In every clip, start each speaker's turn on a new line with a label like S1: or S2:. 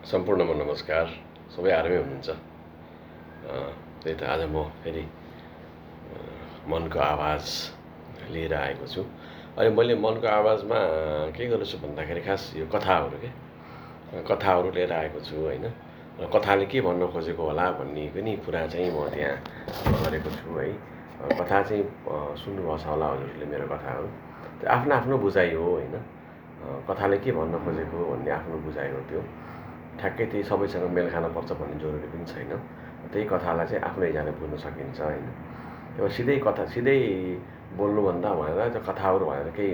S1: सम्पूर्णमा नमस्कार। सबै आरामै हुनुहुन्छ। त्यही त आज म फेरि मनको आवाज लिएर आएको छु। अहिले मैले मनको आवाजमा के गर्छु भन्दाखेरि खास यो कथाहरू लिएर आएको छु होइन। र कथाले के भन्न खोजेको होला भन्ने पनि कुरा चाहिँ म त्यहाँ गरेको छु है। कथा चाहिँ सुन्नुभएको छ होला हजुरले मेरो कथाहरू। त्यो आफ्नो आफ्नो बुझाइ हो होइन। कथाले के भन्न खोजेको भन्ने आफ्नो बुझाइ हो त्यो। ठ्याक्कै त्यही सबैसँग मेल खान पर्छ भन्ने जरुरी पनि छैन। त्यही कथालाई चाहिँ आफ्नो हिसाबले बुझ्न सकिन्छ होइन। त्यो सिधै बोल्नुभन्दा भनेर त्यो कथाहरू भनेर केही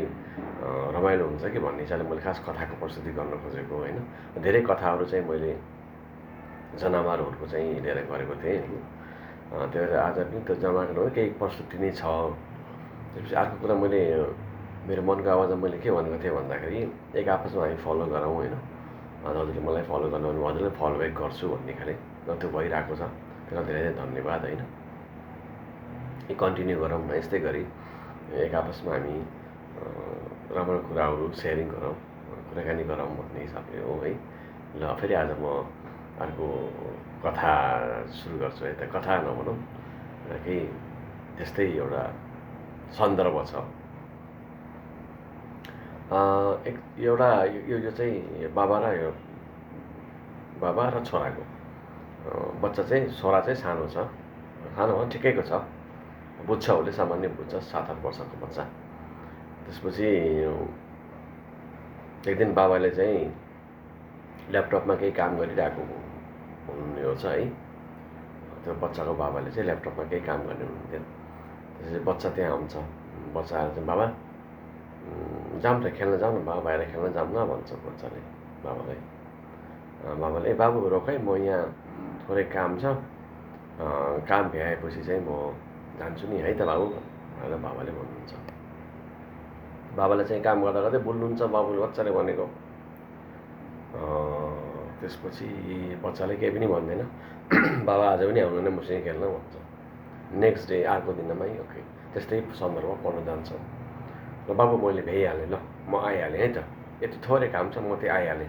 S1: रमाइलो हुन्छ कि भन्ने हिसाबले मैले खास कथाको प्रस्तुति गर्न खोजेको होइन। धेरै कथाहरू चाहिँ मैले जनावरहरूको चाहिँ लिएर गरेको थिएँ। त्यो भएर आज पनि त्यो जनावरको केही प्रस्तुति नै छ। त्यसपछि अर्को कुरा मैले मेरो मनको आवाजमा मैले के भनेको थिएँ भन्दाखेरि एक आपसमा हामी फलो गरौँ होइन। हजुरले मलाई फलो गर्नु भने हजुरले फलो ब्याक गर्छु भन्ने खाले त्यो भइरहेको छ। त्यसलाई धेरै धेरै धन्यवाद होइन। कन्टिन्यू गरौँ न यस्तै गरी एक आपसमा हामी राम्रो कुराहरू सेयरिङ गरौँ, कुराकानी गरौँ भन्ने हिसाबले हो है। ल फेरि आज म अर्को कथा सुरु गर्छु है। त कथा नभनौँ केही त्यस्तै एउटा सन्दर्भ छ। एउटा यो चाहिँ बाबा र छोराको बच्चा चाहिँ छोरा चाहिँ सानो छ। सानो हो ठिकैको छ, बुझ्छ उसले, सामान्य बुझ्छ, 7-8 वर्षको बच्चा। त्यसपछि एक दिन बाबाले चाहिँ ल्यापटपमा केही काम गरिरहेको हुने हो है। त्यो बच्चाको बाबाले चाहिँ ल्यापटपमा केही काम गर्ने हुनुहुन्थ्यो। त्यसपछि बच्चा त्यहाँ आउँछ। बच्चा आएर चाहिँ बाबा जाऊँ त खेल्न जाऊँ न बाबा, बाहिर खेल्न जाऊँ न भन्छ बच्चाले बाबालाई। बाबाले बाबु रोक है, म यहाँ थोरै काम छ, काम भ्याएपछि चाहिँ म जान्छु नि है त बाबु भनेर बाबाले भन्नुहुन्छ। बाबाले चाहिँ काम गर्दा गर्दै बोल्नुहुन्छ बाबुले, बच्चाले भनेको। त्यसपछि बच्चाले केही पनि भन्दैन। बाबा आज पनि आउनुहुन्न मसँग खेल्न भन्छ। नेक्स्ट डे अर्को दिनमै ओके त्यस्तै सन्दर्भ पर्न जान्छ। ल बाबु मैले भ्याइहालेँ, ल म आइहालेँ है त, यति थोरै काम छ, म त्यही आइहालेँ,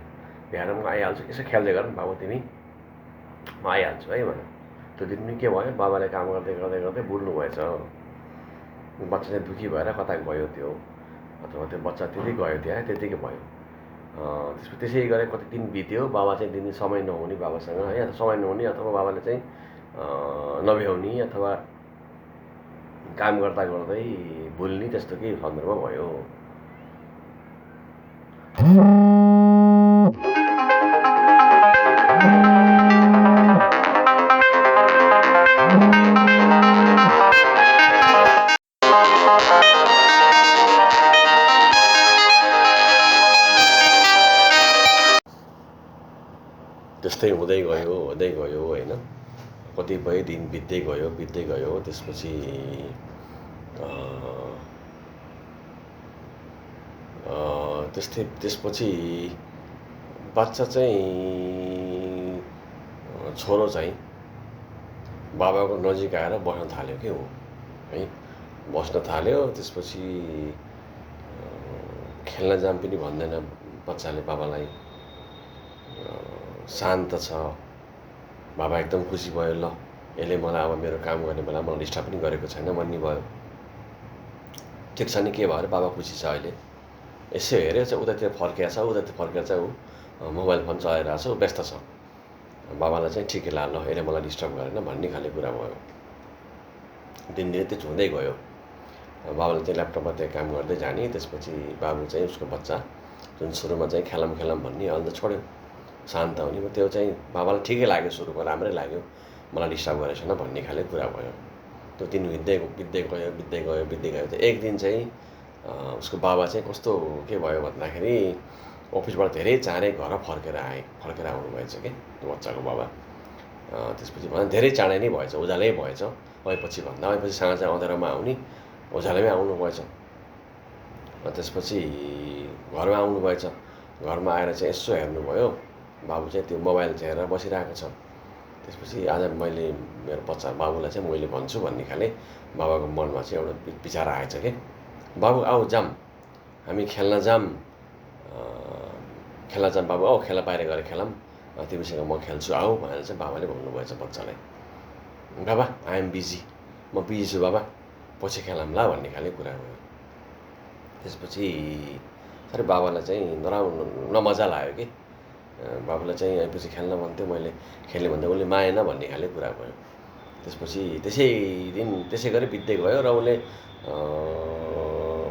S1: भ्याएर म आइहाल्छु, यसो खेल्दै गर न बाबु तिमी, म आइहाल्छु है भने। त्यो दिन पनि के भयो, बाबाले काम गर्दै गर्दै गर्दै बुल्नु भएछ। बच्चा चाहिँ दुःखी भएर कता गयो त्यो, अथवा त्यो बच्चा त्यति गयो त्यहाँ, त्यतिकै भयो। त्यसपछि त्यसै गरे कति दिन बित्यो। बाबा चाहिँ दिने समय नहुने बाबासँग है, अथवा समय नहुने अथवा बाबाले चाहिँ नभ्याउने अथवा काम गर्दा गर्दै भुल्ने त्यस्तो केही सन्दर्भ भयो। त्यस्तै हुँदै गयो होइन। कतिपय दिन बित्दै गयो। त्यसपछि त्यसपछि बच्चा चाहिँ छोरो चाहिँ बाबाको नजिक आएर बस्न थाल्यो के हो है, बस्न थाल्यो। त्यसपछि खेल्न जाम पनि भन्दैन बच्चाले बाबालाई। शान्त छ। बाबा एकदम खुसी भयो, ल यसले मलाई अब मेरो काम गर्ने बेला मलाई डिस्टर्ब पनि गरेको छैन भन्ने भयो। ठिक छ नि, के भयो अरे बाबा खुसी छ अहिले। यसो हेऱ्यो चाहिँ उतातिर फर्किया छ, चाहिँ ऊ मोबाइल फोन चलाइरहेको छ, ऊ व्यस्त छ। बाबालाई चाहिँ ठिकै ल यसले मलाई डिस्टर्ब गरेन भन्ने खाले कुरा भयो। दिनदिनै त्यो हुँदै गयो। बाबाले चाहिँ ल्यापटपमा त्यो काम गर्दै जाने। त्यसपछि बाबु चाहिँ उसको बच्चा जुन सुरुमा चाहिँ खेलम भन्ने अन्त छोड्यो, शान्त हुने। त्यो चाहिँ बाबालाई ठिकै लाग्यो, सुरुमा राम्रै लाग्यो, मलाई डिस्टर्ब गरेको छैन भन्ने खाले कुरा भयो। त्यो दिन बित्दै गयो। एक दिन चाहिँ उसको बाबा चाहिँ कस्तो के भयो भन्दाखेरि अफिसबाट धेरै चाँडै घर फर्केर आउनुभएछ कि त्यो बच्चाको बाबा। त्यसपछि भन्दा धेरै चाँडै नै भएछ, उज्यालै भएछ। अहिपछि साँझ अँध्यारोमा आउने, उज्यालोमै आउनुभएछ। त्यसपछि घरमा आउनुभएछ। घरमा आएर चाहिँ यसो हेर्नुभयो, बाबु चाहिँ त्यो मोबाइल हेरेर बसिरहेको छ। त्यसपछि आज मैले मेरो बच्चा बाबुलाई चाहिँ मैले भन्छु भन्ने खाले बाबाको मनमा चाहिँ एउटा विचार आएछ कि बाबु आऊ जाऊँ, हामी खेल्न जाऊँ बाबु, आऊ खेला बाहिर गएर खेलौँ तिमीसँग म खेल्छु आऊ भनेर चाहिँ बाबाले भन्नुभएछ बच्चालाई। बाबा आई एम बिजी, म बिजी छु बाबा, पछि खेलाउँला भन्ने खाले कुरा भयो। त्यसपछि साह्रै बाबालाई चाहिँ नमजा लाग्यो कि बाबुलाई चाहिँ पछि खेल्न भन्थ्यो, मैले खेलेँ भन्दा उसले मानेन भन्ने खाले कुरा भयो। त्यसपछि त्यसै गरी बित्दै गयो र उसले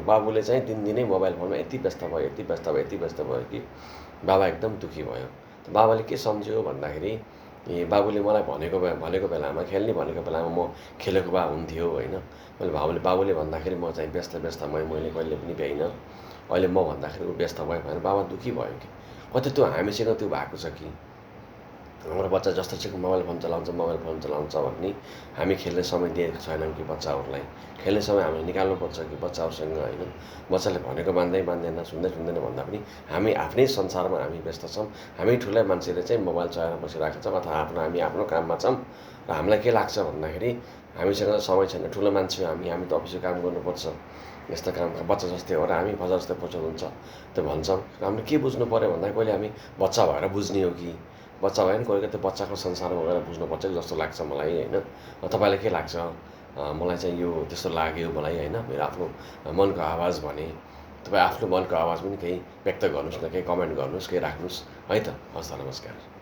S1: बाबुले चाहिँ दिनदिनै मोबाइल फोनमा यति व्यस्त भयो कि बाबा एकदम दुःखी भयो। बाबाले के सम्झ्यो भन्दाखेरि बाबुले मलाई भनेको बेलामा खेल्ने भनेको बेलामा म खेलेको भए हुन्थ्यो होइन। बाबुले भन्दाखेरि म चाहिँ व्यस्त मैले कहिले पनि भ्याइनँ, अहिले म भन्दाखेरि ऊ व्यस्त भयो भनेर बाबा दुःखी भयो कि कतै त्यो हामीसँग त्यो भएको छ कि हाम्रो बच्चा जस्तो मोबाइल फोन चलाउँछ भन्ने हामी खेल्ने समय दिएका छैनौँ कि बच्चाहरूलाई खेल्ने समय हामीले निकाल्नुपर्छ कि बच्चाहरूसँग होइन। बच्चाले भनेको मान्दैन सुन्दैन भन्दा पनि हामी आफ्नै संसारमा हामी व्यस्त छौँ। हामी ठुलै मान्छेले चाहिँ मोबाइल चलाएर बसिरहेका छौँ अथवा हामी आफ्नो काममा छौँ र हामीलाई के लाग्छ भन्दाखेरि हामीसँग समय छैन, ठुलो मान्छे हो हामी त अफिसको काम गर्नुपर्छ, यस्तो काम बच्चा जस्तै हो र हामी बच्चा जस्तै फुर्सद हुन्छ त्यो भन्छौँ। हामीले के बुझ्नु पऱ्यो भन्दा कहिले हामी बच्चा भएर बुझ्ने हो कि बच्चा भयो नि कहिले त्यो बच्चाको संसारमा गएर बुझ्नुपर्छ जस्तो लाग्छ मलाई होइन। तपाईँलाई के लाग्छ? मलाई चाहिँ यो त्यस्तो लाग्यो मलाई होइन। मेरो आफ्नो मनको आवाज भने तपाईँ आफ्नो मनको आवाज पनि केही व्यक्त गर्नुहोस् न, केही कमेन्ट गर्नुहोस्, केही राख्नुहोस् है त। हस् त, नमस्कार।